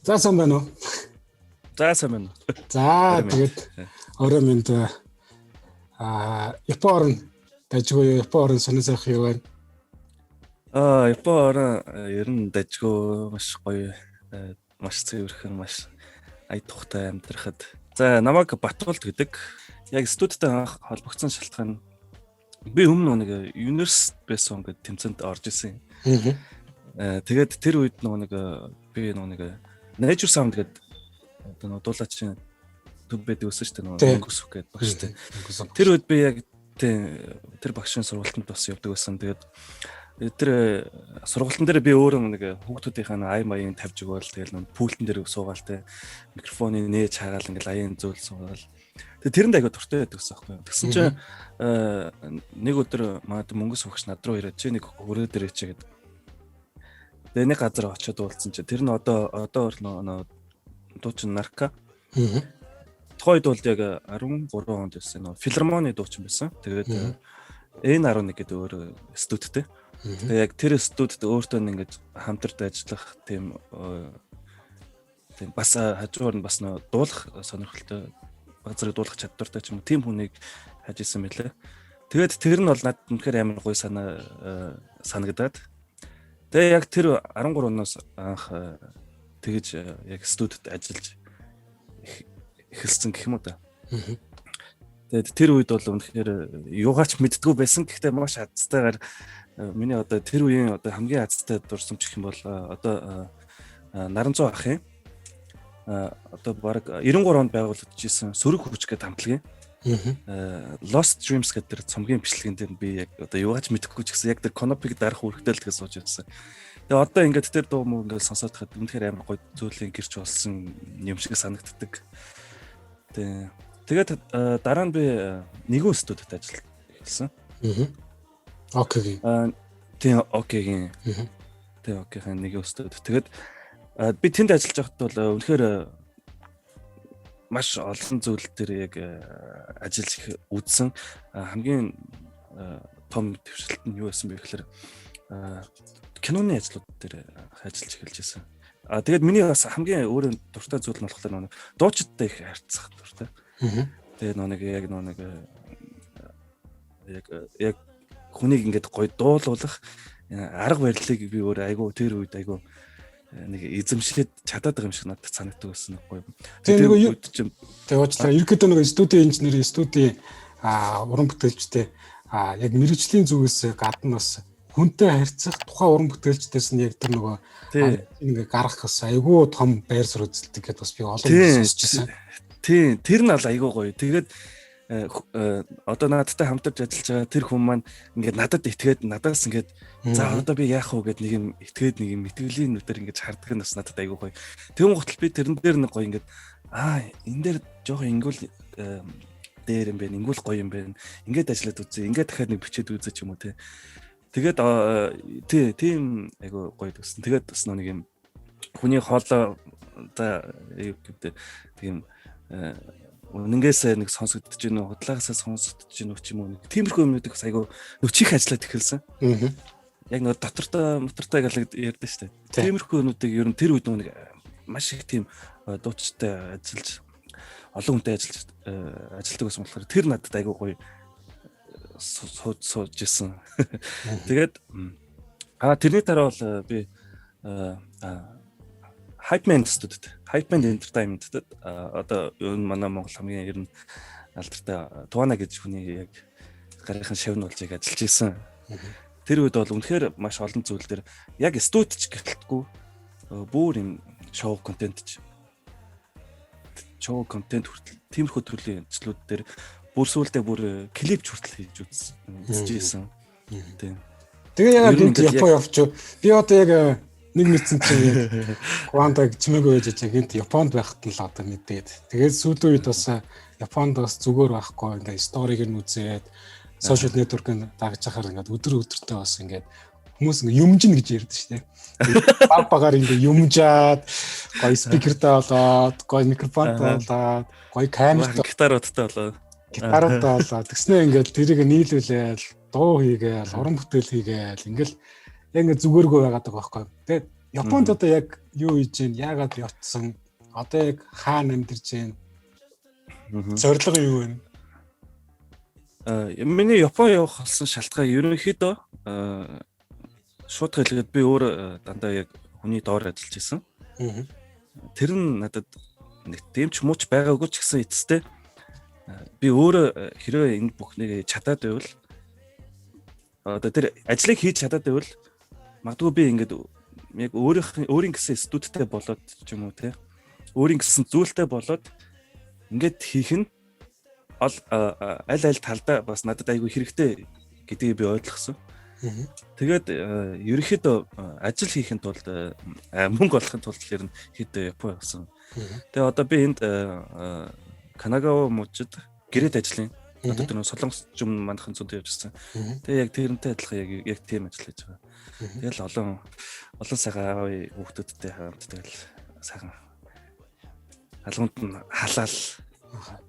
За, сайн байна уу? За, сайн байна. За, тэгээд орой минь Япон орн дажгүй, Япон орн сонин сайхан юу байна? Япон орн ер нь дажгүй, маш гоё, маш цэвэрхэн, маш ая тухтай амьдрахад. За, намайг Батуулд гэдэг. Яг студидтэй анх холбогдсон шалтгаан би өмнө нэг Universe байсан гэдэг тэмцээнд орж исэн. Тэгээд тэр үед нөгөө нэг би нөгөө нэг Nature Sound гэдэг одоо нөгөө дуулаачийн төв байдаг байсан шүү дээ, нөгөө Мөнгөсөх гэдэг багш тий. Тэр үед би яг тий тэр багшийн сургалтанд бас явдаг байсан. Тэгээд тэр сургалтын дээр би өөрөө нэг хүүхдүүдийнхээ ая маяг тавьж өгөөл, тэгэл нэг пультэн дээр суугаал те, микрофоныг нээж хагаал, ингээл аяын зүйл суугаал. Тэгээ тэрэнд айгу дуртай байдаг гэсэн аахгүй. Тэгсэн чинь нэг өдөр манай мөнгөс багш над руу ирээд, чи нэг хүрээ дээр чи гэдэг. Тэгээ нэг газар очиод уулзсан чинь тэр нь одоо нөө дуучин Нарка. Тухайн үед бол яг 13 онд байсан, нөө филармоны дуучин байсан. Тэгээд N11 гэдэг өөр студидтэй. Тэгээ яг тэр студид өөртөө ингэж хамтарч ажиллах тийм тийм бас хажуугаар нь бас нөө дуулах сонирхолтой, баг зэрэг дуулах чадвартай ч юм уу, тийм хүнийг хаж исэн мэлээ. Тэгээд тэр нь бол надад үнэхээр амар гоё санаа санагдаад. Тэгээ яг тэр 13 оноос анх тэгэж яг студид ажиллаж эхэлсэн гэх юм уу та. Тэгээд тэр үед бол үнэхээр юугаач мэддэггүй байсан. Гэхдээ маш азтайгаар миний одоо тэр үеийн одоо хамгийн азтай дурсамж гэх юм бол одоо Наранзуу ахын одоо баг 93 онд байгуулагдчихсан Сөрөг хүч гэдэг хамтлагийн Lost Dreams гэдэг тэр цомгийн бичлэгэн дээр би яг одоо юугаач мэдэхгүй ч гэсэн яг тэр кнопыг дарах үүрэгтэй л тэгээ сууж байсан. Тэгээ одоо ингээд тэр дуу муу ингээд сонсоод хад үнэхээр амар гоё зүйлийн гэрч болсон юм шиг санагддаг. Тэгээд дараа нь би нэгэн студид ажиллаж эхэлсэн. Окей. Тийм, окейгийн. Тийм, окейгийн нэгэн студид. Тэгээд би тэнд ажиллаж байхад бол үнэхээр маш олон зүйл дээр яг ажиллаж үзсэн. Хамгийн том дэвшилт нь юу байсан бэ гэхээр киноны ажлууд дээр ажиллаж эхэлж байсан. А тэгээд миний бас хамгийн өөрөө дуртай зүйл нь болохоор нэг дуучидтай их харьцах дуртай. Тэгээд нэг яг нэг яг яг хүнийг ингээд гоё дуулуулах арга барилыг би өөр айгу тэр үед айгу нэг эзэмшээд чадаад байгаа юм шиг надад санагддаг байсан гоё. Тэр нөгөө юу тэг уучлаарай. Ерөнхийдөө нөгөө студийн инженер, студийн уран бүтээлчтэй яг мэрэгжлийн зүгээс гадна бас хүнтэй харьцах, тухайн уран бүтээлчдээс нь яг тэр нөгөө ингээ гаргах бас айгүй том байр суурь эзэлдэг гэдээ бас би олон сонсч ирсэн. Тийм, тэр нь бол айгүй гоё. Тэгээд одоо надтай хамтарч ажиллаж байгаа тэр хүн маань ингээд надад итгээд, надаас ингээд за одоо би яах вэ гэд нэг юм итгээд, нэг юм итгэлийн нүдээр ингээд хардаг нь бас надад айгүй гоё. Тэгэн гутал би тэрэн дээр нэг гоё ингээд энэ дээр жоохон ингүүл дээр юм байна, ингүүл гоё юм байна. Ингээд ажиллаад үзье, ингээд дахиад нэг бичээд үзье ч юм уу те. Тэгээд тий, тийм айгүй гоё төссөн. Тэгээд бас нэг юм хүний хоолой за юу гэдэг тийм үнэнгээсээ нэг сонсогдож гинүү, худлаагаасаа сонсогдож гинүү ч юм уу, нэг тиймэрхүү юмнуудыг бас айгүй нөчих ажиллаад эхэлсэн. Яг нэг дотортой мотортой галаг ярьдэн штэ. Тиймэрхүү юмнуудыг ер нь тэр үед нэг маш их тийм дуучтай ажиллаж, олон хүнтэй ажиллаж ажилтдаг байсан болохоор тэр надад айгүй гоё сууж сууж исэн. Тэгээд тэрний дараа бол би Hype Man студид, Hype Man Entertainment-д, одоо ер нь манай Монгол хамгийн ер нь алдартай Туана гэж хүний яг гарынхан шавн болж яг ажиллаж исэн. Тэр үед бол үнэхээр маш олон зүйл дээр яг студ ч гэртэлтгүй бүр юм шоу контент ч шоу контент хүртэл, тиймэрхүү төрлийн ажлууд дээр бүр сүүлдээ бүр клип ч хүртэл хийж үзэж исэн. Тийм. Тэгээ ягаад гинт Япон явчих. Би одоо яг нэг мэдсэн чинь яг Квандаг чимээгүй байж байгаа, гинт Японд байхад нь л одоо мэдээд. Тэгээд сүүлийн үед бас Японд бас зүгээр байхгүй, ингээд story г нь үзээд, social network-ыг дагаж ахаар ингээд өдөр өдөртөө бас ингээд хүмүүс ингээд юмжин гэж ярьдэн шүү дээ. Баг багаар ингээд юмжаад, гоё speaker тэй болоод, гоё микрофонтой болоод, гоё камертай, гитаруудтай болоод, гитаруудтай болоод тэгснэ ингээд тэрийг нийлүүлээл, дуу хийгээл, уран бүтээл хийгээл, ингээл яг ингээд зүгээргүй байгаад байгаа байхгүй. Тэгээд Японд одоо яг юу хийж гин, яагаад явцсан, одоо яг хаана амьдарч гин, зорилго юу вэ? Миний Япон явах болсон шалтгаан ерөнхийдөө шууд хэлгээд би өөр дандаа яг хүний доор ажиллаж исэн. Тэр нь надад нэг тийм ч мууч байгаагүй ч гэсэн эцэстээ би өөрөө хэрвээ энэ бүхнийг чадаад байвал, одоо тэр ажлыг хийж чадаад байвал магадгүй би ингээд яг өөрийн гэсэн студитэй болоод ч юм уу, те, өөрийн гэсэн зүйлтэй болоод ингээд хийх нь аль аль талдаа бас надад айгүй хэрэгтэй гэдгийг би ойлгосон. Тэгээд ерөнхийдөө ажил хийхин тулд, мөнгө олохын тулд ер нь хэд Япон явсан. Тэгээ одоо би энд Канагава мужид гэрээд ажиллана. Одоо тэр Солонгос юм манайхан зөндөө явж ирсэн. Тэгээ яг тэрнтэй адилхан яг тийм ажил хийж байгаа. Тэгэл олон олон сайхан аавын хүүхдүүдтэй хамт тэгэл сайхан алгуунд нь халаал,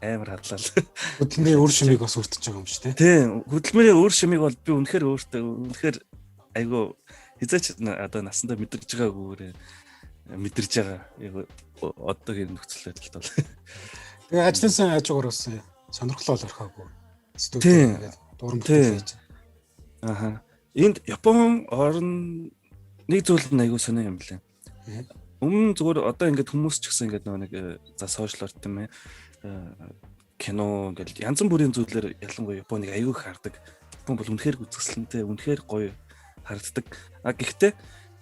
амар хадлал. Хөдөлмөрийн үр шимийг бас өртөж байгаа юм шиг, тий. Тийм, хөдөлмөрийн үр шимийг бол би үнэхээр өөртөө үнэхээр айгу хизээч одоо насандаа мэдэрч байгаагүйгээр мэдэрч байгаа. Яг одоогийн нөхцөл байдалд бол. Тэгээ ажлынсаа хажуугаар бас сонирхлоо орхиогүй. Студид ингээд дуран бүтээл хийж. Аха. Энд Япон орн нэг зүйл нь айгу сонио юм лээ. Өмнө зүгээр одоо ингээд хүмүүс ч гэсэн ингээд нэг за сошиал орт юм кино ингээл янз бүрийн зүйлээр ялангуяа Японыг аюу их хардаг. Япон бол үнэхээр үзэсгэлэнтэй, үнэхээр гоё харагддаг. А гэхдээ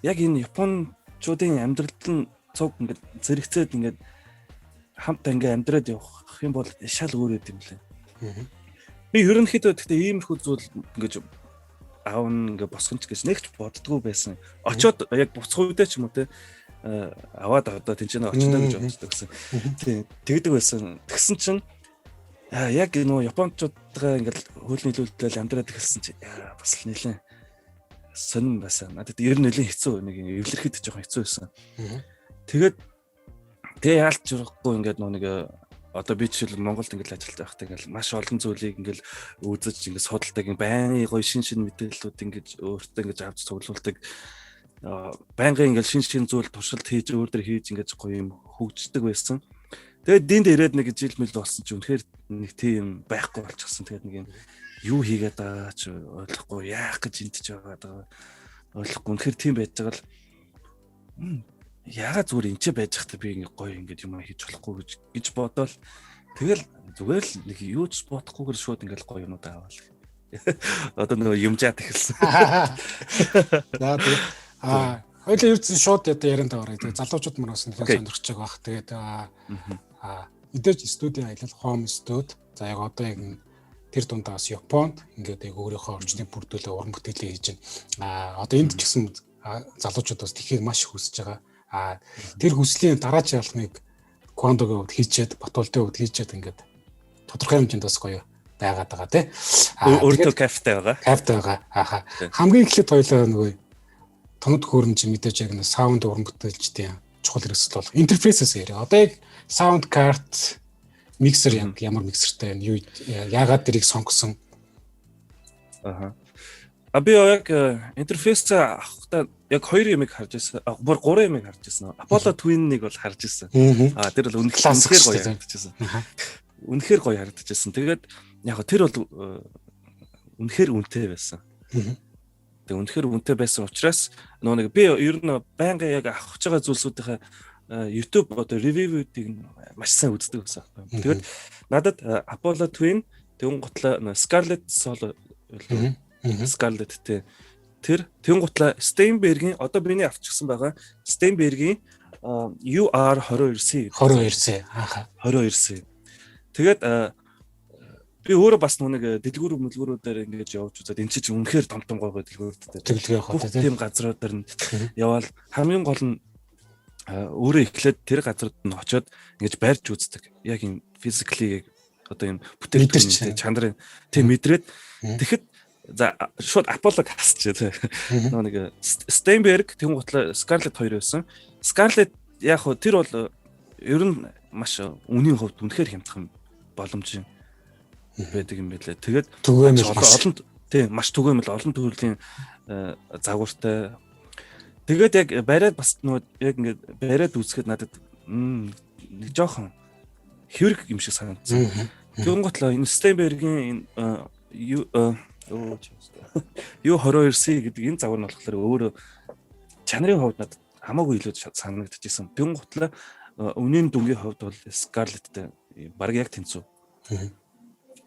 яг энэ япончуудын амьдрал нь цуг ингээд зэрэгцээд ингээд хамт ингээ амьдраад явах юм бол шал өөр юм лээ. Би ерөнхийдөө гэхдээ иймэрхүү зүйл ингэж аавн ингээ босгоно ч гэж нэг ч боддгоо байсан. Очоод яг буцах үедээ ч юм уу, те, аваад одоо тэнцэнэ очно гэж боддог гэсэн. Тийм, тэгдэг байсан. Тэгсэн чинь яг нөгөө японочдгаа ингээл хөл нийлүүлэл амьдраад эхэлсэн чи бас л нэлээ сонирн байсан. Надад ер нь нэлээ хэцүү, нэг эвлэрэхэд жоохон хэцүү байсан. Тэгээд тэгээ яалч журахгүй ингээд нөгөө нэг одоо би жишээл Монголд ингээл ажиллаж байхдаа ингээл маш олон зүйлийг ингээл үзэж, ингээд судалдаг, байнгын гоё шин шин мэдээллүүд ингээд өөртөө ингээд авч цуглуулдаг, байнгын ингээл шин шин зүйл туршилт хийж, өөр дөр хийж ингээд гоё юм хөгждөг байсан. Тэгээд энд ирээд нэг жил мэл болсон чи үнэхээр нэг тийм байхгүй болчихсон. Тэгээд нэг юм юу хийгээд байгаа ч ойлгохгүй, яах гэж энд ч байгаа даа ойлгохгүй. Үнэхээр тийм байж байгаа л ягаад зүгээр энэ ч байж захта би ингээ гоё ингээд юм хийж болохгүй гэж бодоол тэгэл зүгээр л нэг юу ч бодохгүйгээр шууд ингээл гоё юмуд аваал. Одоо нөгөө юмжаад эхэлсэн. За, тэгээ хоёулаа ердсэн шууд одоо ярианд орё. Тэгээ залуучууд мөр бас нэлээд сонирхож байгаа бах. Тэгээд мэдээж студийн аялал, home studio. За, яг одоо яг тэр дундаа бас Японд ингээд яг өөрийнхөө орчныг бүрдүүлээ, уран бүтээлээ хийж байна. Одоо энд ч гэсэн залуучууд бас тэхийг маш их хүсэж байгаа. Тэр хүслийн дараач ялхныг Квандогийн хувьд хийчихэд, Батулдын хувьд хийчихэд ингээд тодорхой хэмжээнд бас гоё байгаад байгаа, тий. Өөртөө кайфтай байгаа. Кайфтай байгаа. Аха. Хамгийн эхлээд хоёлаа нөгөө тоног төхөөрөмж, мэдээж яг нэг sound уран бүтээлчдийн чухал хэрэгсэл бол интерфейсээс яриа. Одоо яг sound card, миксер яг ямар миксертэй байна? Юу, яагаад тэрийг сонгосон? Аха. А би яг интерфейс авахдаа яг хоёр юмыг харж байсан. Бүр гурван юмыг харж байсан. Apollo Twin-ыг бол харж байсан. А тэр бол үнэхээр гоё харагдчихсан. Үнэхээр гоё харагдчихсан. Тэгээд яг тэр бол үнэхээр үнэтэй байсан. Тэгээ үнэхээр үнэтэй байсан учраас нөгөө нэг би ер нь байнгын яг авах гэж байгаа зүйлсүүдийнхээ YouTube одоо review үүдийг маш сайн үздэг байсан. Тэгээд надад Apollo Twin, тэгэн гутлаа Scarlett Solo, Scarlett те, тэр тэгэн гутлаа Steinberg-ийн одоо миний авчихсан байгаа Steinberg-ийн UR 22C. 22C. Ааха. 22C. Тэгээд би өөрөө бас нэг дэлгүүр мөлгүүрүүдээр ингэж явж үзээд энэ чинь үнэхээр том том гой гой дэлгүүрүүдтэй. Тэглэг явах тийм газруудаар нь яваал хамгийн гол нь өөрөө эхлээд тэр газрууд нь очиод ингэж барьж үздэг. Яг юм physically одоо юм бүтээгдэхүүн чанарын тийм мэдрээд тэгэхэд за шууд Apollo-г хасчих тий. Нөгөө нэг Steinberg, тэгэн гутлаа Scarlett 2 байсан. Scarlett яг хөө тэр бол ер нь маш үнийн хувьд үнэхээр хямдхан боломж юм байдаг юм байлаа. Тэгээд түгээмэл олон, тийм, маш түгээмэл, олон төрлийн загвартай. Тэгээд яг бариад бас нөгөө яг ингээд бариад үзэхэд надад нэг жоохон хэврэг юм шиг санагдсан. Тэгэнгүүт л энэ Steinberg-ийн энэ U22C гэдэг энэ загвар нь болохоор өөрөө чанарын хувьд надад хамаагүй илүү санагдчихсэн. Тэгэнгүүт л үнийн дүнгийн хувьд бол Scarlett-тэй бараг яг тэнцүү.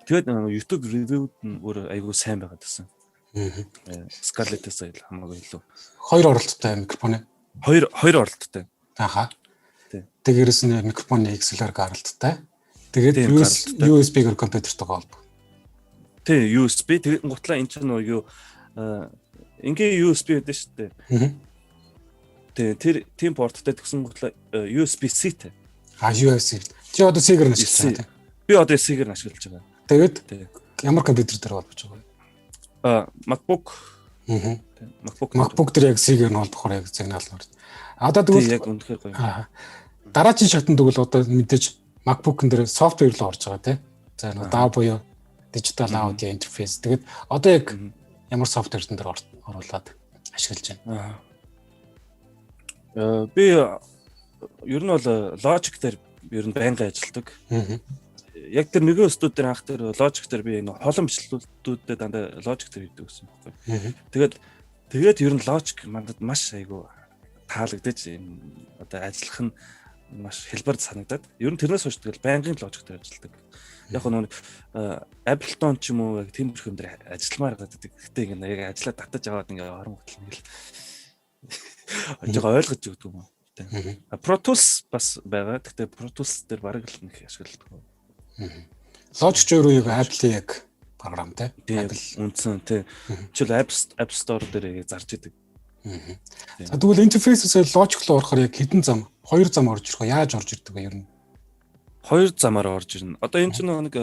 Тэгээд YouTube review нь өөр айгүй сайн байгаад байсан. Scarlett-ээс хамаагүй илүү. Хоёр оролттой микрофон. Хоёр оролттой. Аха. Тэгэрээс нь микрофоны XLR гаралттай. Тэгээд USB-гээр компьютертойгоо холбоо. Тий, USB. Тэгээд гутлаа энэ чинь нөгөө юу ингийн USB гэдэг шүү дээ. Тий, тэр тийм порттой тэгсэн гутлаа USB-C-тэй. А, USB. Чи одоо C-гээр нь ашиглаж байгаа, тий? Би одоо C-гээр нь ашиглаж байгаа. Тэгээд ямар компьютер дээр холбож байгаа вэ? А, MacBook. MacBook. MacBook дээр яг C-гээр нь холбохоор яг сигнал нь. Одоо тэгвэл яг үнэхээр гоё. Дараагийн шатнд тэгвэл одоо мэдээж MacBook-н дээр software руу орж байгаа, тий. За, нэг DAW буюу Digital Audio Interface. Тэгээд одоо яг ямар software дээр оруулаад ашиглаж байна? Би ер нь бол Logic дээр ер нь байнга ажилладаг. Яг тэр нэгэн студи дээр анх тэр Logic дээр би энэ холон бичлэлүүдээ дандаа Logic дээр хийдэг гэсэн байхгүй. Тэгээд ер нь Logic надад маш айгу таалагдаж, юм одоо ажиллах нь маш хэлбэр санагдаад ер нь тэрнээс хойш тэгэл байнгын Logic дээр ажилладаг. Яг нөгөө Ableton ч юм уу, яг тиймэрхүү юм дээр ажилламаар байдаг. Гэтэ ингээ яг ажиллаа татаж аваад ингээ орон гутал нэг л жоо ойлгож өгдөг юм уу. Pro Tools бас байгаа. Гэтэ Pro Tools дээр бараг л нэг ашигладаг. Logic ч өөрөө яг Apple-ийн яг програм, тий. Apple үндсэн, тий. Жишээл App Store дээр зарж идэг. За, тэгвэл интерфейсээс Logic руу орохоор яг хэдэн зам, хоёр зам орж ирэх вэ? Яаж орж ирдэг вэ ер нь? Хоёр замаар орж ирнэ. Одоо энэ чинь нэг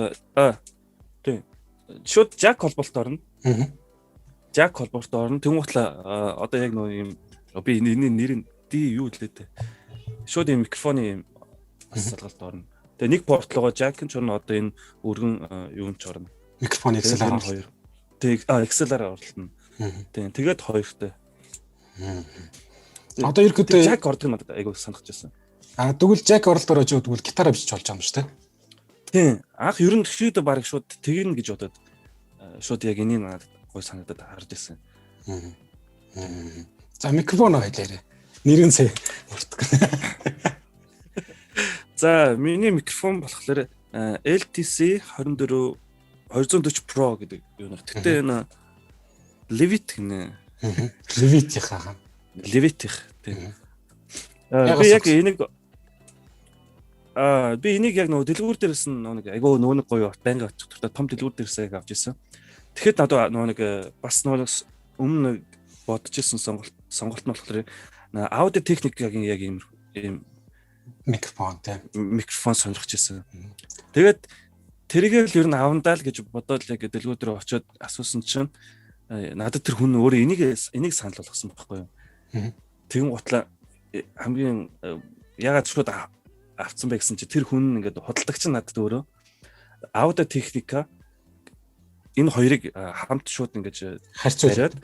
тий. Шууд jack холбоолт орно. Jack холбоолт орно. Тэнгуут л одоо яг нөгөө юм би энэ нэр нь D юу лээ дээ. Шууд юм микрофоны юм бас салгалт орно. Тэгээ нэг порт руугаа jack нь ч орно, одоо энэ өргөн юу ч орно. Микрофон XLR. Хоёр. Тэг XLR оролтно. Тийм, тэгээд хоёртой. Одоо ерөөдөө jack ордог нь надад айгуу санагдаж байсан. А, тэгвэл jack оролтоор очиж тэгвэл гитараа бичиж болж байгаа юм шүү дээ. Тийм. Анх ер нь шийдэ бараг шууд тэгнэ гэж бодоод шууд яг энийг надад гой санагдаад харж ирсэн. За, микрофон хэлээрэй. Нэрэн сая мартаг. За, миний микрофон болохоор LTC 24 240 Pro гэдэг юу нэг. Гэтэ энэ Lewitt гинэ. Lewitt-ийн. Lewitt-ийнх, тийм. Би яг энийг би энийг яг нөгөө дэлгүүр дээрээс нь нэг айгүй нөгөө нэг гоё байнга очих дуртай том дэлгүүр дээрээс яг авч ирсэн. Тэгэхэд надад нөгөө нэг бас нөгөө өмнө бодож ирсэн сонголт нь болохоор Audio Technica-гийн яг ийм ийм микрофон, тийм. Микрофон сонирхож ирсэн. Тэгээд тэрийг л ер нь авандаа л гэж бодоод л яг дэлгүүр дээр очиод асуусан чинь надад тэр хүн өөрөө энийг санал болгосон байхгүй юу. Тэгэн гутлаа хамгийн ягаад шууд авцсан бэ гэсэн чи тэр хүн ингээд худалдагч нь надад өөрөө Audio Technica энэ хоёрыг хамт шууд ингэж харьцуулаад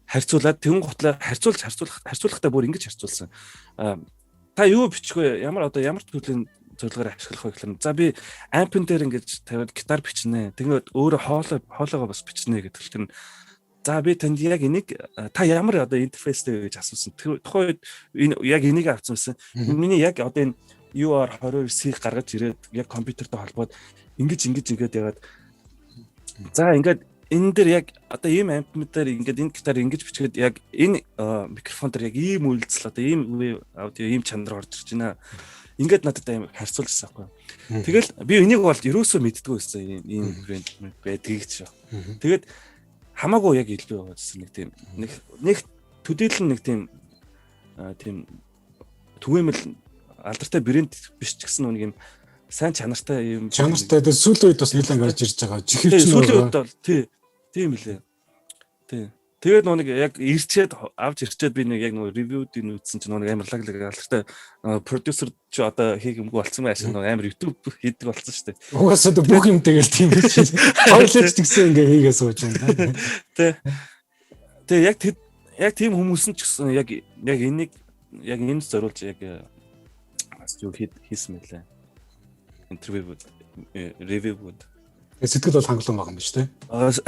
харьцуулаад, тэгэн гутлаа харьцуулж харьцуулах харьцуулахдаа бүр ингэж харьцуулсан. Та юу бичих вэ? Ямар одоо ямар төрлийн зорилгоор ашиглах вэ гэхлээр, за, би amp-н дээр ингэж тавиад гитар бичнэ. Тэгээд өөрөө хоолойгоо бас бичнэ гэдэг тэр нь, за, би танд яг энийг та ямар одоо интерфейстэй вэ гэж асуусан. Тухайн үед энэ яг энийг авсан байсан. Миний яг одоо энэ UR22C гаргаж ирээд яг компьютертэй холбоод ингэж ингэж ингээд ягаад, за, ингээд энэ дээр яг одоо ийм amp дээр ингээд энэ гитар ингэж бичгээд яг энэ микрофон дээр яг ийм үйлдэл, одоо ийм аудио, ийм чанар орж ирж байна. Ингээд надад аим харьцуулж байсан байхгүй. Тэгэл би энийг бол ерөөсөө мэддэггүй байсан, ийм брэнд байдгийг ч. Тэгээд хамаагүй яг илүү яваадсэн нэг тийм нэг төдийлөн нэг тийм түгээмэл алдартай брэнд биш ч гэсэн нэг юм сайн чанартай юм. Чанартай. Тэгээ сүүлийн үед бас нэлээд гарч ирж байгаа. Чихвч. Сүүлийн үед бол тий, тийм лээ. Тий. Тэгээд нөгөө нэг яг ирчээд авч ирчээд би нэг яг нөгөө review-д үзсэн чинь нөгөө амар лаг лаг алдартай продюсер чи одоо хийх юмгүй болсон байх шиг нөгөө амар YouTube хийдэг болсон шүү дээ. Угаасаа бүх юм тэгэл тийм биш. Хоёулаа ч тэгсэн ингээ хийгээ сууж байна. Тий. Тэгээ яг тэд Яг тийм хүмүүс нь ч гэсэн яг яг энийг яг энд зориулж яг бас юу хийсэн мэлээ. Интервью, review. Сэтгэл бол хангалуун байгаа юм биш үү?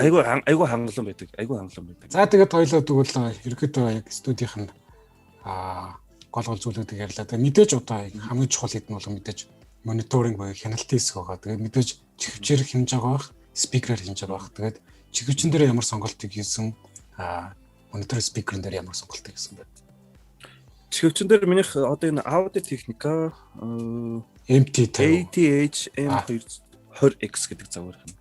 Айгу айгу хангалуун байдаг. Айгу хангалуун байдаг. За, тэгээд хоёлоо тэгвэл ерөөдөө яг студийнх нь гол гол зүйлүүдийг ярьлаа. Тэгээд мэдээж одоо хамгийн чухал хэд нь бол мэдээж мониторинг буюу хяналтын хэсэг байгаа. Тэгээд мэдээж чихвчээр хянаж байгаа бах, speaker ээр хянаж байгаа бах. Тэгээд чихвчин дээр ямар сонголтыг хийсэн, монитор speaker эн дээр ямар сонголтыг хийсэн бэ? Чихвчин дээр минийх одоо энэ Audio Technica MT50 ATH M220X гэдэг загвар юм.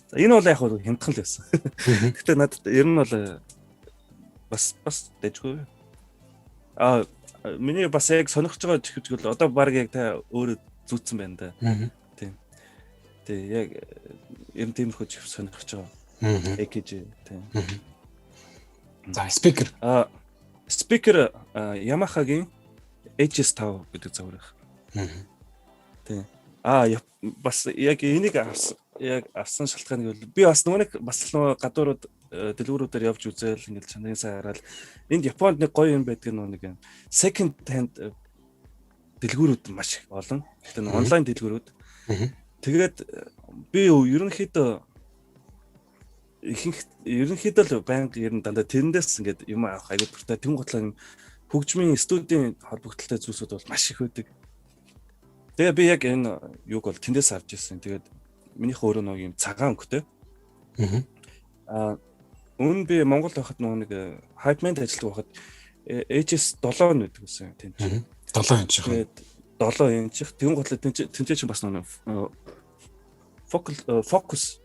За, энэ бол яг хөө хямдхан л байсан. Гэхдээ надад ер нь бол бас бас дэжгүй. Миний бас яг сонирхож байгаа чихвч бол одоо баг яг та өөрөө зүүцсэн байна да. Тийм. Тий, яг ер нь тиймэрхүү чихвч сонирхож байгаа. AKG, тийм. За, speaker. Speaker Yamaha-гийн HS5 гэдэг загвар байх. Тийм. Бас яг энийг авсан, яг авсан шалтгаан гэвэл би бас нөгөө нэг бас л нөгөө гадуурууд дэлгүүрүүдээр явж үзээл, ингээл чанарын сайн хараад, энд Японд нэг гоё юм байдаг, нөгөө нэг second hand дэлгүүрүүд маш их олон. Гэтэ нэг онлайн дэлгүүрүүд. Тэгээд би ерөнхийдөө ихэнх ерөнхийдөө л байнга ер нь дандаа тэрэндээс ингээд юм авах аягүй дуртай. Тэн готлоо юм хөгжмийн студийн холбогдлолтой зүйлсүүд бол маш их байдаг. Тэгээ би яг энэ юуг бол тэндээс авч ирсэн. Тэгээд минийх өөрөө нэг юм цагаан өнгөтэй. Өмнө би Монгол байхад нөгөө нэг Hype-Man-д ажилладаг байхад HS 7 байдаг гэсэн тэнд чинь. 7 инч. Тэгээд 7 инч. Тэгэн готлоо тэнцээ чинь бас нөгөө focal focus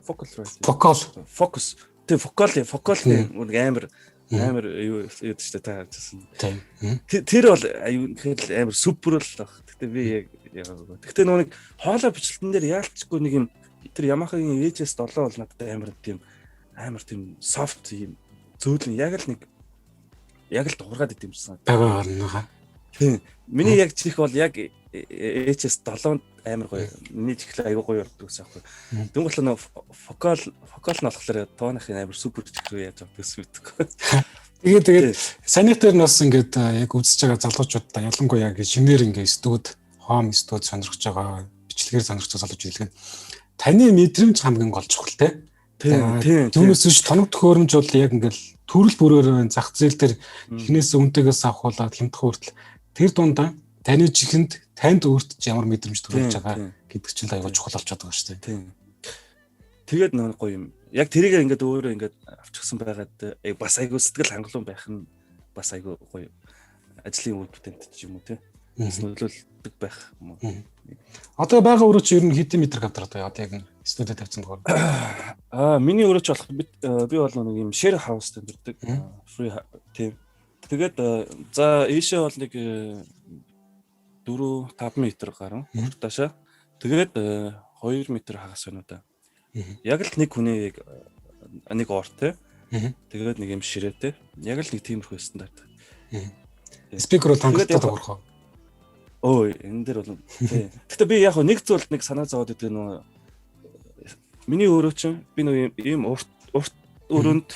focal right. Focal. Focus. Тэг focal focal нэг амар амар юу юу шүү дээ, та харжсэн. Тийм. Тэр бол аюу үнэхээр амар супер л баг. Гэтэ би яг яг. Гэтэ нөгөө нэг хоолой бичлэлтэн дээр яалчгүй нэг юм тэр Yamaha-гийн HS7 бол надад амар тийм амар тийм soft юм зөөлөн, яг л нэг яг л дуурайд идэм юмсан. Байгаа гарна. Тийм. Миний яг чих бол яг HS7 амар гоё. Миний чихлээ аягүй гоё ордог гэсэн аахгүй. Дөнгөж л нөө Focal Focal нь болохоор тооныхын амар супер чих рүү яаж авдаг гэсэн мэдэхгүй. Тэгээд санийх дээр нь бас ингээд яг үзэж байгаа залуучуудаа, ялангуяа яг шинээр ингээд студ, home студ сонирхож байгаа, бичлэгээр сонирхож байгаа залуучууд хэлгэн. Таны мэдрэмж хамгийн гол чухал, те. Тийм. Түүнээс биш тоног төхөөрөмж бол яг ингээд төрөл бүрээр зах зээл дээр эхнээс үнэтэйгээс авахуулаад хямдхан хүртэл, тэр дундаа таны чихэнд, танд өөрт ч ямар мэдрэмж төрүүлж байгаа гэдэг чинь аягүй чухал болчиход байгаа шүү дээ. Тийм. Тэгээд нэг гоё юм. Яг тэрийг ингээд өөрөө ингээд авчихсан байгаад бас айгүй сэтгэл хангалуун байх нь бас айгүй гоё ажлын үр бүтээнт ч юм уу, тий. Бас нөлөөлдөг байх юм уу. Одоо байгаа өрөө чи ер нь хэдэн метр квадрат вэ? Одоо яг студид тавьсан дугаар. Миний өрөө ч болох би бол нэг юм share house амьдардаг. Free, тийм. Тэгээд за ийшээ бол нэг 4 5 метр гарan уртаашаа. Тэгээд 2 метр хагас байна уу да. Яг л нэг хүний яг нэг ортой. Тэгээд нэг юм ширээтэй. Яг л нэг тиймэрхүү стандарт. Speaker бол хангалттай тохирох уу? Өө, энэ дээр бол тий. Гэтэ би яг нэг зүйлд нэг санаа зовоод идэг, нөгөө миний өөрөө чинь би нөгөө ийм урт урт өрөөнд,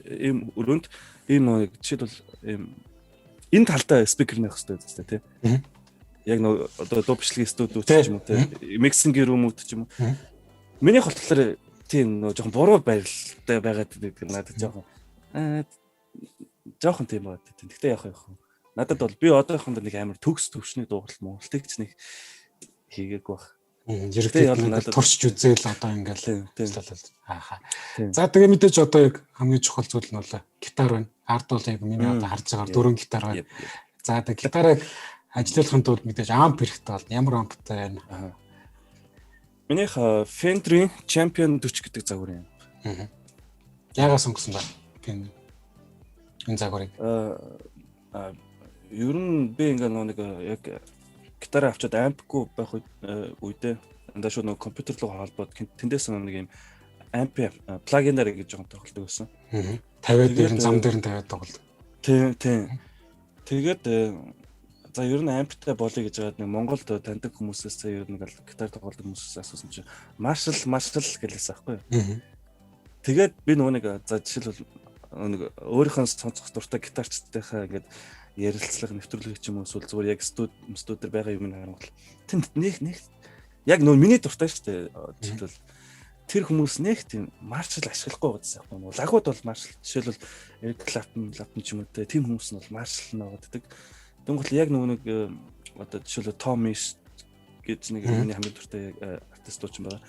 ийм өрөөнд, ийм нөгөө жишээлбэл ийм энэ талдаа speaker нэх хэрэгтэй зү, тий. Яг нөгөө одоо дуу бичлэгийн студиуд ч юм уу, тий. Mixing room үүд ч юм уу. Минийх болохоор тийм нөгөө жоохон буруу байралтай байгаад байдаг, надад жоохон жоохон тийм байгаад. Гэхдээ яг яг надад бол би одоохондоо нэг амар төгс төвшний дуугаралт Монголтыг ч нэг хийгээгүй баг. Ерөнхийдөө надад туршиж үзээл одоо ингээл ааха. За, тэгээ мэдээж одоо яг хамгийн чухал зүйл нь бол гитар байна. Ард бол яг миний одоо харж байгаа дөрвөн гитар байна. За, тэгээ гитарыг ажиллуулахын тулд мэдээж amp хэрэгтэй бол ямар amp тай байна? Минийх Fender Champion 40 гэдэг загвар юм. Яагаад сонгосон бэ? Энэ загварыг. Ер нь би ингээ нэг яг гитараа авчиад amp гүй байх үедээ дандаа шууд нөгөө компьютер руу холбоод тэндээс нэг юм amp plugin аар ингэж жоохон тоглодог байсан. 50 дээр нь зам дээр нь тавиад тоглолдог. Тийм. Тэгээд за ер нь amp тай болъё гэж байгаад нэг Монголд таньдаг хүмүүсээс ер нь ингээл гитар тоглодог хүмүүсээс асуусан чинь Marshall Marshall гэлээсэн аахгүй юу. Тэгээд би нөгөө нэг за жишээлбэл нэг өөрийнхөө сонсох дуртай гитарчдынхаа ингээд ярилцлага, нэвтрүүлэг ч юм уу, эсвэл зүгээр яг студ дээр байгаа юм харангуул тэнд нэг нэг яг нөө миний дуртай шүү дээ. Жишээлбэл, тэр хүмүүс нэг тийм Marshall ашиглахгүй байсан юм. Лагууд бол Marshall, жишээлбэл, Eric Clapton, Clapton ч юм уу, те, тийм хүмүүс нь бол Marshall наагаад байдаг. Тэнгуут яг нөгөө нэг одоо жишээлбэл, Tom Misch гэж нэг миний хамгийн дуртай яг артист дуучин байгаа.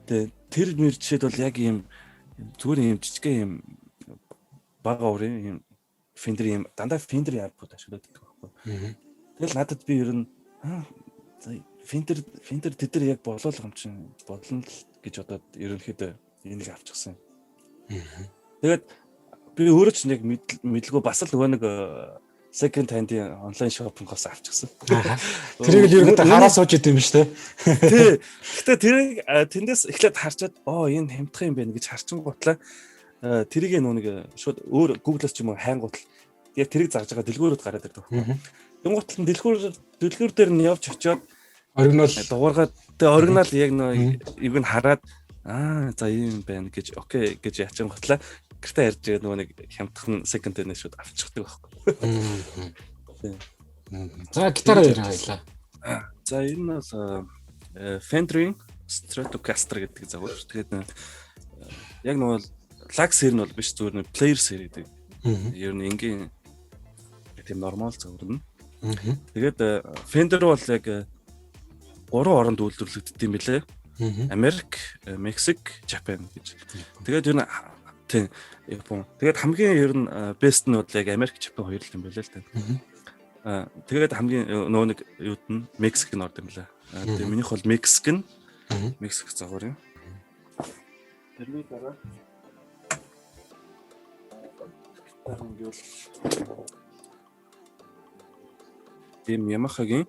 Тэгээ тэр мэр жишээлбэл яг ийм зүгээр ийм жижигхэн ийм бага урын ийм Fender, ийм дандаа Fender amp-ууд ашиглаад байдаг байхгүй. Тэгэл надад би ер нь Fender тэд нар яг болоол юм чинь болно л гэж бодоод ерөнхийдөө энийг авчихсан. Тэгээд би өөрөө ч нэг мэдлгүй бас л нөгөө нэг second hand-ийн онлайн shopping-оос авчихсан. Тэрийг л ерөнхийдөө хараа сууж идэм юм шүү дээ. Тий. Гэтэ тэрийг тэндээс эхлээд харчаад, оо, энэ хямдхан юм байна гэж харчингуутлаа тэрийг нөгөө нэг шууд өөр Google-аас ч юм уу хайнгуутал яг тэрийг зарж байгаа дэлгүүрүүд гараад ирдэг байхгүй. Тэнгуутал нь дэлгүүр дээр нь явж очиод Оригинал. Дугааргаад тэгээ оригинал яг нөө юг нь хараад, аа, за, ийм байна гэж, okay гэж ячингутлаа гэртээ ярьж байгаа нөгөө нэг хямдхан second hand шууд авчихдаг байхгүй. За, гитараа яриа баялаа. За, энэ нь бол Fender Stratocaster гэдэг загвар. Тэгээд яг нөгөө лаг series нь бол биш, зүгээр нэг player series гэдэг. Ер нь энгийн тийм нормал загвар нь. Тэгээд Fender бол яг гурван оронд үйлдвэрлэгддэг юм билээ. Америк, Мексик, Japan гэж. Тэгээд ер нь тийм, Япон. Тэгээд хамгийн ер нь best нь бол яг Америк, Japan хоёр л юм билээ л дээ. Тэгээд хамгийн нөгөө нэг юуд нь Мексик нь орд юм лээ. Тэгээд минийх бол Мексик нь Мексик загвар юм. Тэрний дараа гитар гэвэл тийм Yamaha-гийн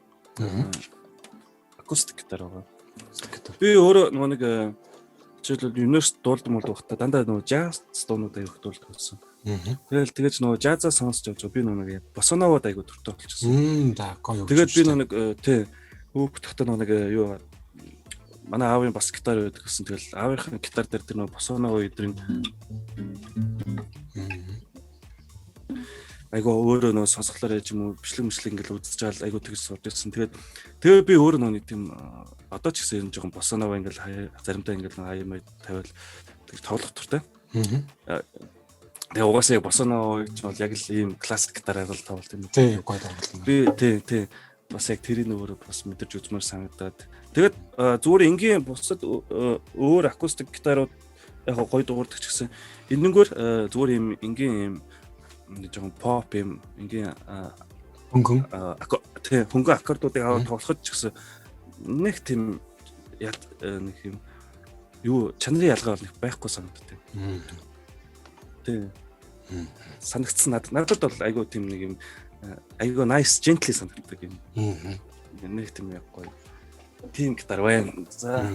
акустик гитар байгаа. Би өөрөө нөгөө нэг жишээлбэл, университет дуулдаг мол байхдаа дандаа нөгөө jazz дуунууд аяг дуулдаг байсан. Тэгэл тэгэж нөгөө жазаа сонсч явж байгаа би нөгөө нэг bossa nova-д аягүй дуртай болчихсон. За, гоё. Тэгээд би нөгөө нэг тий, хүүхд тахта нөгөө нэг юу, манай аавын бас гитар байдаг гэсэн. Тэгэл аавынхын гитар дээр тэр нөгөө bossa nova эдрийн айгу өөрөө нөгөө сонсголоор яж юм уу, бичлэг мичлэг ингээл үзэж байгаа л айгу тэгж сурж ирсэн. Тэгээд тэгээ би өөрөө нөгөө нэг тийм одоо ч гэсэн ер нь жоохон bossa nova ингээл заримдаа ингээл хаяа маяг тавиал тэг тоглох дуртай. Тэгээ угаасаа яг bossa nova гэж бол яг л ийм классик гитараар л тоглолт юм. Тий, гоё тоглолт. Би тий бас яг тэрийг өөрөө бас мэдэрч үзмээр санагдаад. Тэгээд зүгээр энгийн бусад өөр акустик гитарууд яг гоё дуурдаг ч гэсэн энэнгээр зүгээр ийм энгийн ийм жоохон pop юм энгийн хөнгөн тий, хөнгөн аккордуудыг аваад тоглоход ч гэсэн нэг тийм нэг юм юу, чанарын ялгаа бол нэг байхгүй санагддаг. Тий. Санагдсан надад бол айгүй тийм нэг юм айгүй nice, gently санагддаг юм. Нэг тийм яг гоё. Тийм гитар байна. За.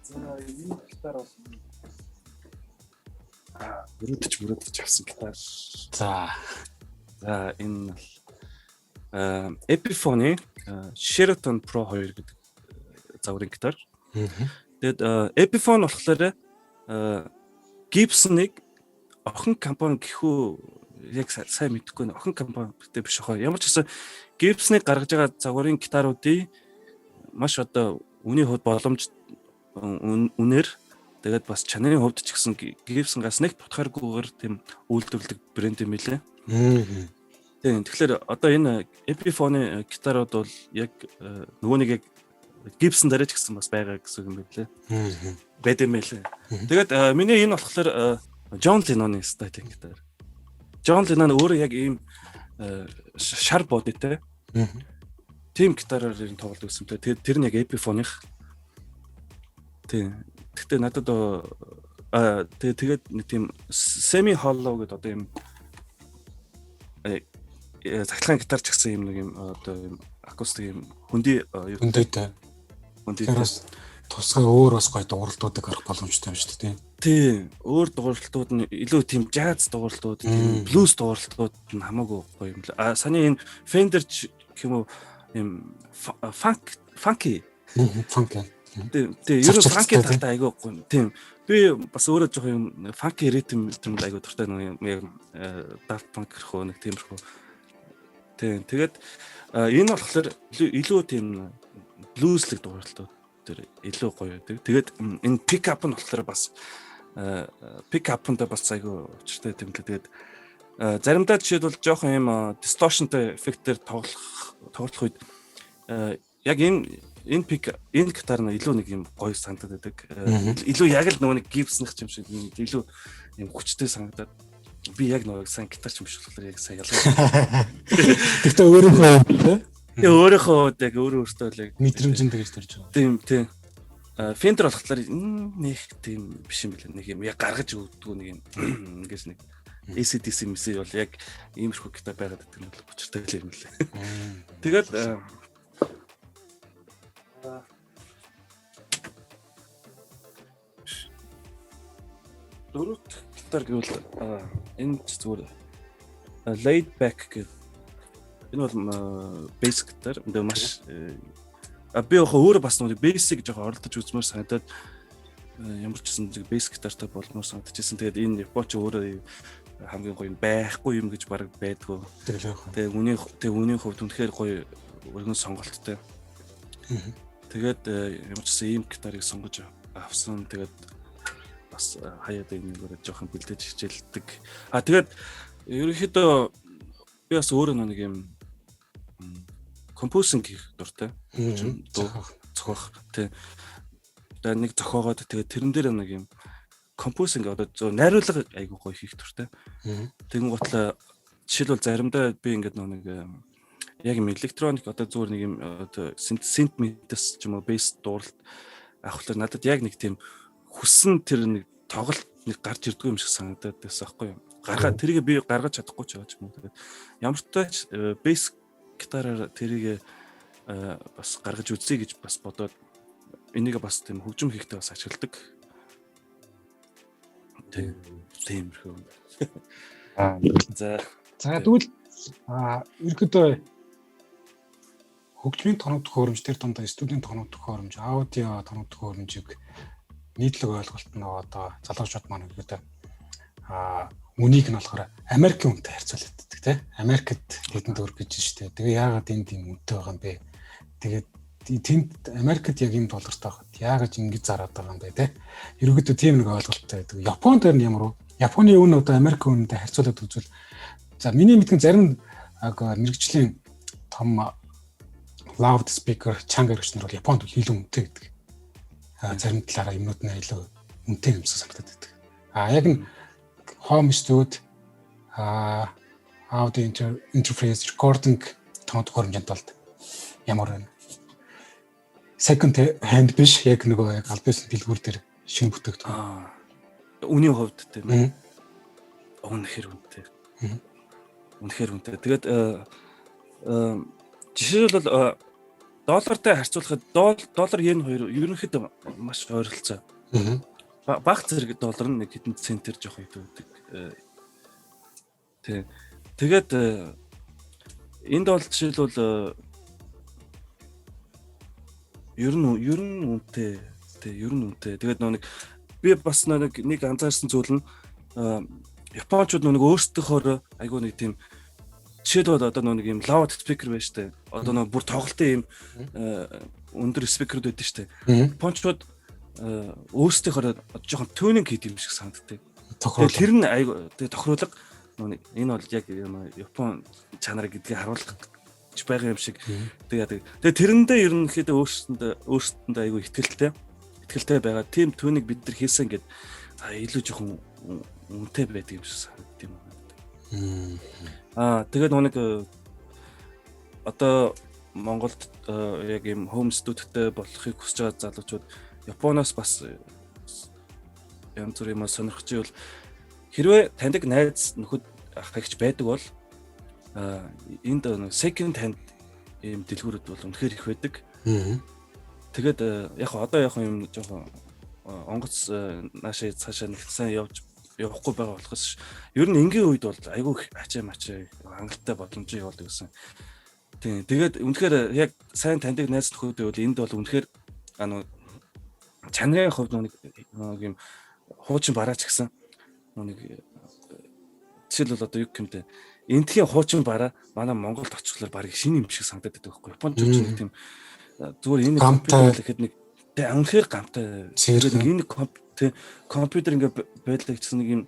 За, энэ гитар бол мөрөөдөж авсан гитар. За. За, энэ бол Epiphone Sheraton Pro 2 гэдэг загварын гитар. Тэгээд Epiphone болохоор Gibson-ыг охин компани гэхүү, яг сайн мэдэхгүй байна. Охин компани гэдэг биш хаа. Ямар ч гэсэн Gibson-ыг гаргаж байгаа загварын гитаруудын маш одоо үнийн хувьд боломж үнээр, тэгээд бас чанарын хувьд ч гэсэн Gibson-гаас нэг тутахааргүйгээр тийм үйлдвэрлэдэг брэнд юм билээ. Тийм, тэгэхээр одоо энэ Epiphone гитарууд бол яг нөгөө нэг яг Gibson дээр ч гэсэн бас байгаа гэсэн юм билээ. Байд юм байлээ. Тэгээд миний энэ болохоор John Lennon-ы style гитар. John Lennon өөрөө яг ийм шар body тэй. Тийм гитараар ер нь тоглодог гэсэн. Тэгээд тэр нь яг Epiphone-ых. Тийм. Гэхдээ надад тэгээ тэгээд нэг тийм semi hollow гэдэг одоо юм цахилгаан гитар ч гэсэн юм нэг юм одоо юм акустик юм хөндөй юу хөндөйтэй. Хөндөйтэй. Тусгай өөр бас гоё дууралтуудыг гарах боломжтой юм шүү дээ. Тийм. Өөр дууралтууд нь илүү тийм jazz дууралтууд, тийм blues дууралтууд нь хамаагүй гоё юм л. А саний энэ Fender ч гэх юм уу, юм funk, funky. Funk. Тийм, тийм, ер нь funky талтай айгүй гоё. Тийм. Би бас өөрөө жоох юм funky rhythm юмд айгүй дуртай, нэг юм яг Daft Punk гэх нэг тиймэрхүү. Тийм. Тэгээд энэ болохоор илүү тийм blues-лэг дууралтууд тэр илүү гоё байдаг. Тэгээд энэ pick up нь болохоор бас pick up-нд бас айгүй учиртай юм лээ. Тэгээд заримдаа жишээлбэл жоохон юм distortion-тай эффектээр тоглох үед яг энэ pick, энэ гитар нь илүү нэг юм гоё санагдаад байдаг. Илүү яг л нөгөө нэг Gibson-ых юм шиг илүү юм хүчтэй санагдаад, би яг нөгөө сайн гитарч юм биш болохоор яг сайн ялгаа. Гэхдээ өөрийнхөө тий. Тэгээ өөрийнхөө хувьд яг өөрөө өөртөө л яг мэдрэмжэнд тэгж төрж байгаа. Тийм. Fender болохоор нэг тийм биш юм билээ. Нэг юм яг гаргаж өгдөггүй нэг юм ингээс нэг AC/DC мэсээ бол яг иймэрхүү гитар байгаад байдаг нь бол учиртай л юм лээ. Тэгээд дөрөвт гитар гэвэл энэ ч зүгээр laid back гэдэг, энэ бол bass гитар. Тэгээ маш би яг өөрөө бас нэг bass-ыг жоохон оролдож үзмээр санагдаад, ямар ч гэсэн нэг bass гитартай болмоор санагдчихсэн. Тэгээд энэ Японч өөрөө хамгийн гоё юм байхгүй юм гэж баг байдгүй. Тэгээ үнийн хувьд үнэхээр гоё өргөн сонголттой. Тэгээд ямар ч гэсэн ийм гитарыг сонгож авсан. Тэгээд бас хаяад энэгээр жоохон бэлдэж хичээлдэг. А тэгээд ерөнхийдөө би бас өөрөө нэг юм composing хийх дуртай. Дуу зохиох, тий. Тэгээд нэг зохиогоод, тэгээд тэрэн дээр нэг юм composing, одоо зөв найруулга айгуу гоё хийх дуртай. Тэгэн гутлаа жишээлбэл заримдаа би ингээд нэг яг юм электроник, одоо зүгээр нэг юм одоо synth мэтэс ч юм уу bass дууралт авахлаар надад яг нэг тийм хүссэн тэр нэг тоглолт нэг гарч ирдгүй юм шиг санагдаад байсан аахгүй юу. Гаргаа тэрийг би гаргаж чадахгүй ч байгаа ч юм уу. Тэгээд ямар ч тач bass гитараар тэрийг бас гаргаж үзье гэж бас бодоод, энийг бас тийм хөгжим хийхдээ бас ашигладаг. Тийм. Тиймэрхүү. За. За, тэгвэл ерөнхийдөө хөгжмийн тоног төхөөрөмж, тэр дундаа студийн тоног төхөөрөмж, аудио тоног төхөөрөмжийг нийтлэг ойлголт нь одоо залуучууд маань ерөнхийдөө үнийг нь болохоор Америкийн үнэтэй харьцуулдаг, тий. Америкт хэдэн төгрөг гэж штэ. Тэгээ яагаад энд тийм үнэтэй байгаа юм бэ? Тэгээд тэнд Америкт яг ийм доллартай байхад яагаад ингэж зараад байгаа юм бэ, те? Ерөнхийдөө тийм нэг ойлголттой байдаг. Японд тэр нь ямар вэ? Японы үн одоо Америк үнэтэй харьцуулаад үзвэл, за, миний мэдгэн зарим мэрэгжлийн том loud speaker, чанга хэрэгч нар бол Японд илүү үнэтэй гэдэг. А зарим талаараа юмнууд нь илүү үнэтэй юмсан санагдаад байдаг. А яг нь home studio, audio interface, recording тоног төхөөрөмжөнд бол ямар байна? Second hand биш, яг нөгөө яг аль биесны дэлгүүр дээр шинэ бүтээгдэхүүн. Аа. Үнийн хувьд тийм ээ. Үнэхээр үнэтэй. Үнэхээр үнэтэй. Тэгээд жишээлбэл доллартай харьцуулахад доллар йен хоёр ерөнхийдөө маш ойролцоо. Баг зэрэг доллар нь нэг хэдэн центээр жоох илүү байдаг. Тий. Тэгээд энд бол жишээлбэл ер нь үнэтэй. Тий, ер нь үнэтэй. Тэгээд нөө нэг би бас нэг анзаарсан зүйл нь японочууд нэг өөрсдийнхөөр айгүй нэг тийм, жишээлбэл одоо нэг юм loud speaker байж штэ. Одоо нэг бүр тоглолтын юм өндөр speaker үүд байдаг штэ. Японочууд өөрсдийнхөөр жоохон tuning хийдэг юм шиг санагддаг. Тохируулга. Тэр нь айгүй, тэгээ тохируулга нэг энэ бол яг Япон чанар гэдгийг харуулах гэж байгаа юм шиг. Тэгээ тэрэндээ ерөнхийдөө өөрсдөндөө айгүй итгэлтэй байгаа. Тийм tuning бид нар хийсэн гэд илүү жоохон үнэтэй байдаг юм шиг санагддаг юм байна. Аа, тэгээд нэг одоо Монголд яг ийм home studio-тэй болохыг хүсэж байгаа залуучууд Японоос бас янз бүрийн юм сонирхож ивэл, хэрвээ таньдаг найз нөхөд ах эгч байдаг бол энд second hand ийм дэлгүүрүүд бол үнэхээр их байдаг. Тэгээд яг одоо яг юм жоохон онгоц наашаа цаашаа нэг сайн явж явахгүй байгаа болохоос ер нь энгийн үед бол айгүй ачаа мачаа хангалттай боломжтой явуулдаг гэсэн. Тийм. Тэгээд үнэхээр яг сайн таньдаг найз нөхөд байвал энд бол үнэхээр нөө Чанарын хувьд нэг юм хуучин бараач гэсэн нэг жишээлбэл одоо юу гэмтэй энтхийн хуучин бараа манай Монголд очихлоор барыг шинэ юм шиг санагдаад байдаг байхгүй. Японочууд нэг тийм зүгээр энэ компьютер гэхэд нэг тэг үнэхээр гамтай. Тэгээд энэ компьютер ингээ байлаа гэсэн нэг юм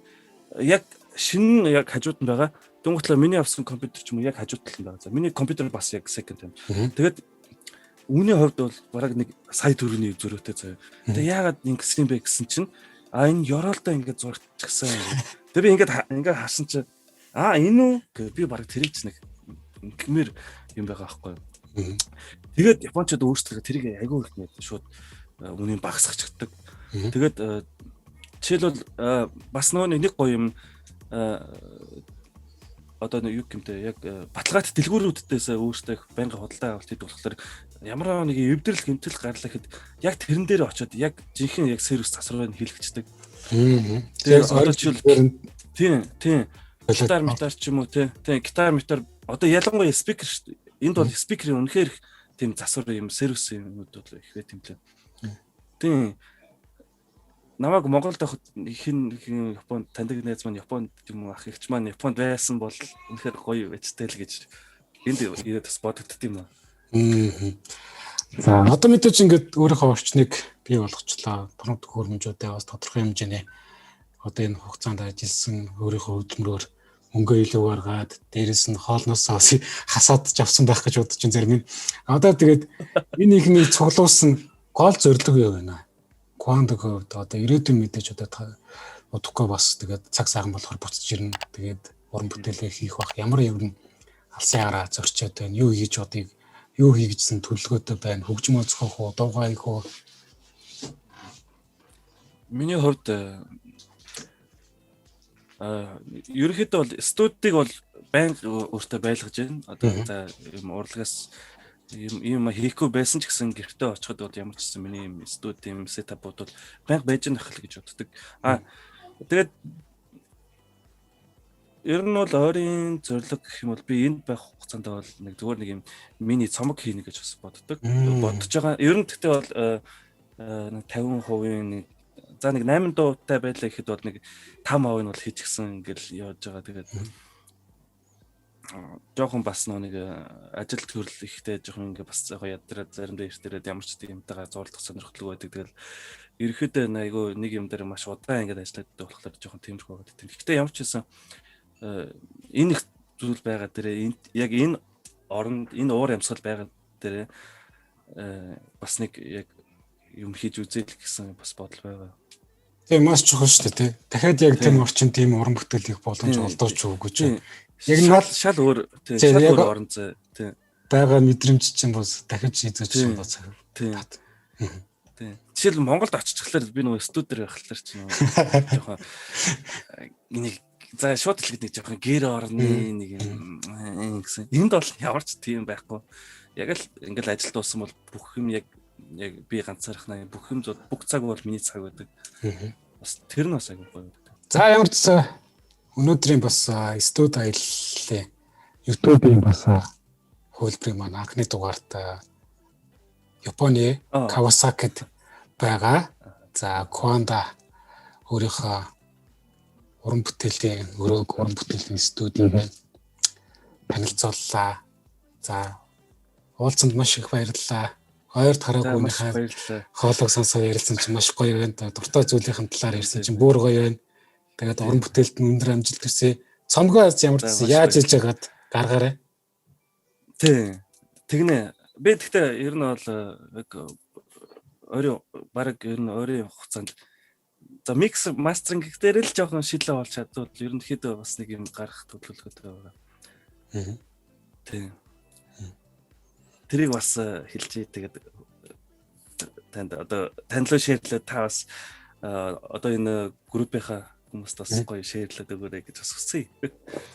яг шинэ яг хажууд нь байгаа. Дүнхтлээ миний авсан компьютер ч юм уу яг хажууд талд нь байгаа. За миний компьютер бас яг second hand. Тэгээд үүний хувьд бол бараг нэг сая төгрөгийн зөрөөтэй заяа. Тэгээ яагаад ингэсэн юм бэ гэсэн чинь а энэ ёроолдоо ингээд зурчихсан. Тэгээ би ингээд харсан чинь а энэ үү гэ би бараг тэрийг ч нэг ингэмээр юм байгаа байхгүй. Тэгээд японочууд өөрсдөө тэрийг айгүй их нэг шууд үнийн багасгачихдаг. Тэгээд жишээлбэл бас нөгөө нэг гоё юм одоо нэг юу гэмтэй яг баталгаат дэлгүүрүүддээс өөрсдөө их байнгын худалдаа авалт хийдэг болохоор ямар нэг эвдрэл гэмтэл гарлаа гэхэд яг тэрэн дээр очиод яг жинхэнэ яг сервис засварыг хийлгэждэг. Тэгээд одоо жишээл тийм гитар метар ч юм уу тийм гитар метар одоо ялангуяа speaker шүү дээ. Энд бол speaker ийн үнэхээр их тийм засвар юм сервис юмнууд бол их байт юм лээ. Тийм намайг Монголд байхад хин хин Японд таньдаг найз маань Японд юм уу ах эгч маань Японд байсан бол үнэхээр гоё байжтай л гэж энд ирээд бас бодогдд юм аа. За одоо мэдээж ингээд өөрийнхөө орчныг бий болгочлаа. Тодорхой хөрөмжүүдээ бас тодорхой хэмжээний одоо энэ хугацаанд ажилласан өөрийнхөө хөдөлмөрөөр мөнгө илүү гаргаад дээрэс нь хоолноос бас хасаад ч авсан байх гэж бодож чинь зарим нь. Одоо тэгээд энэ ихний цуглуулсан гол зорилго юу вэ? Квантын хувьд одоо ирээдүйн мэдээж одоо удахгүй бас тэгээд цаг сайхан болохоор буцаж ирнэ. Тэгээд уран бүтээлээ хийх бах ямар юм алсын хараа зорчоод байна. Юу хийж одыг юу хийгдсэн төлөвлөгөөтэй байна. Хөгжим онцгойх уу, дуугаа хийх үү? Миний хувьд ерөнхийдөө бол студийг бол байнга өөртөө байлгаж байна. Одоо за юм урлагаас юм хийхгүй байсан ч гэсэн гэртээ очиход бол ямар ч гэсэн миний юм студи юм setup ууд бол байнга байж нах л гэж боддог. А тэгээд ер нь бол ойрын зорилго гэх юм бол би энд байх хугацаанд бол нэг зүгээр нэг юм мини цомог хийнэ гэж бас боддог. Бодож байгаа. Ер нь гэхдээ бол нэг 50% нэг за нэг 8 дуутай байлаа гэхэд бол нэг 5% нь бол хийчихсэн ингээл явж байгаа. Тэгээд жоохон бас нэг ажил төрөл ихтэй жоохон ингээ бас яг ядраад заримдаа эртэрээд ямар ч тийм юмтайгаа зурлах сонирхолтой байдаг. Тэгэл ерөөхдөө айгүй нэг юм дээр маш удаан ингээд ажиллаад болохоор жоохон тиймэрхүү байгаад тийм. Гэхдээ ямар ч байсан энэ их зүйл байгаа дээрээ яг энэ оронд энэ уур амьсгал байгаа дээрээ бас нэг яг юм хийж үзээл гэсэн бас бодол байгаа. Тийм маш чухал шүү дээ тий. Дахиад яг тийм орчин тийм уран бүтээл хийх боломж олдооч үгүй ч. Яг нь шал өөр тийм шал өөр орон зай тийм байгаа мэдрэмж чинь бас дахиж хийзэж чинь бас тийм. Тийм. Жишээл Монголд очихлаар би нөгөө студи дээр байхлаар чинь жоохон энийг за шууд хэлэхэд нэг жоохон гэр орны нэг юм гэсэн. Энд бол ямар ч тийм байхгүй. Яг л ингээл ажил дууссан бол бүх юм яг би ганцаархнаа бүх юм бүх цаг бол миний цаг байдаг. Бас тэр нь бас айгүй гоё байдаг. За ямар ч өнөөдрийн бас студи аяллаа YouTube-ийн бас хөлбөрийн маань анхны дугаарт Японы Кавасакид байгаа. За Кванда өөрийнхөө уран бүтээлийн өрөөг уран бүтээлийн студийг танилцууллаа. За уулзсанд маш их баярлалаа. Ойрт хараагүй үнийхээ хоолойг сонсоо ярилцсан чинь маш гоё байна. Дуртай зүйлийнхэн талаар ярьсан чинь бүр гоё байна. Тэгээд уран бүтээлд нь өндөр амжилт хүсье. Цомгоо ямар ч яаж хийж байгаад гаргаарай. Тий. Тэгнэ. Би тэгтээ ер нь бол яг ойрын баг ер нь ойрын хугацаанд за mix mastering дээр л жоохон шилээ болж чадвал ерөнхийдөө бас нэг юм гаргах төлөвлөгөөтэй байгаа. Аа. Тий. Тэрийг бас хэлчихье. Тэгээд танд одоо тань руу share лээ та бас одоо энэ группийнхаа хүмүүст бас гоё share лээд өгөөрэй гэж бас хүсье.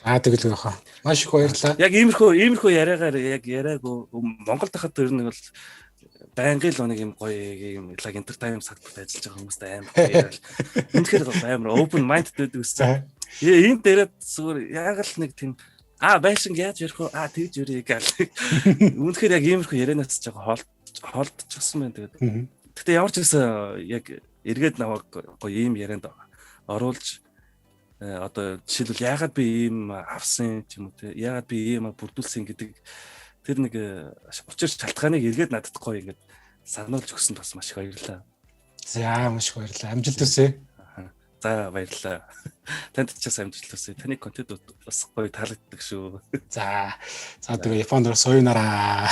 Аа тэгэл байхаа. Маш их баярлалаа. Яг иймэрхүү яриагаар яг яриаггүй Монголд хахад ер нь бол байнгын л нэг юм гоё юм лаг entertainment салбарт ажиллаж байгаа хүмүүстэй амар гоё яриад. Үнэхээр амар open minded байдаг гэсэн. Энд дээрээ зүгээр яг л нэг тийм байшин яаж ярих вэ? Тэгж ярих гал. Үнэхээр яг иймэрхүү ярианаас ч жоохон холдчихсан байна. Тэгээд Гэхдээ ямар ч гэсэн яг эргээд намайг гоё ийм ярианд оруулж, одоо жишээлбэл, яагаад би ийм авсан ч юм уу те, яагаад би ийм бүрдүүлсэн гэдэг тэр нэг учир шалтгааныг эргээд надад гоё ингээд сануулж өгсөнд бас маш их баярлалаа. За, маш их баярлалаа. Амжилт хүсье. За, баярлалаа. Танд ч бас амжилт хүсье. Таны контент бас гоё таалагддаг шүү. За. За, тэгээ Японд соёнараа.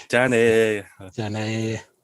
じゃあね. じゃあね.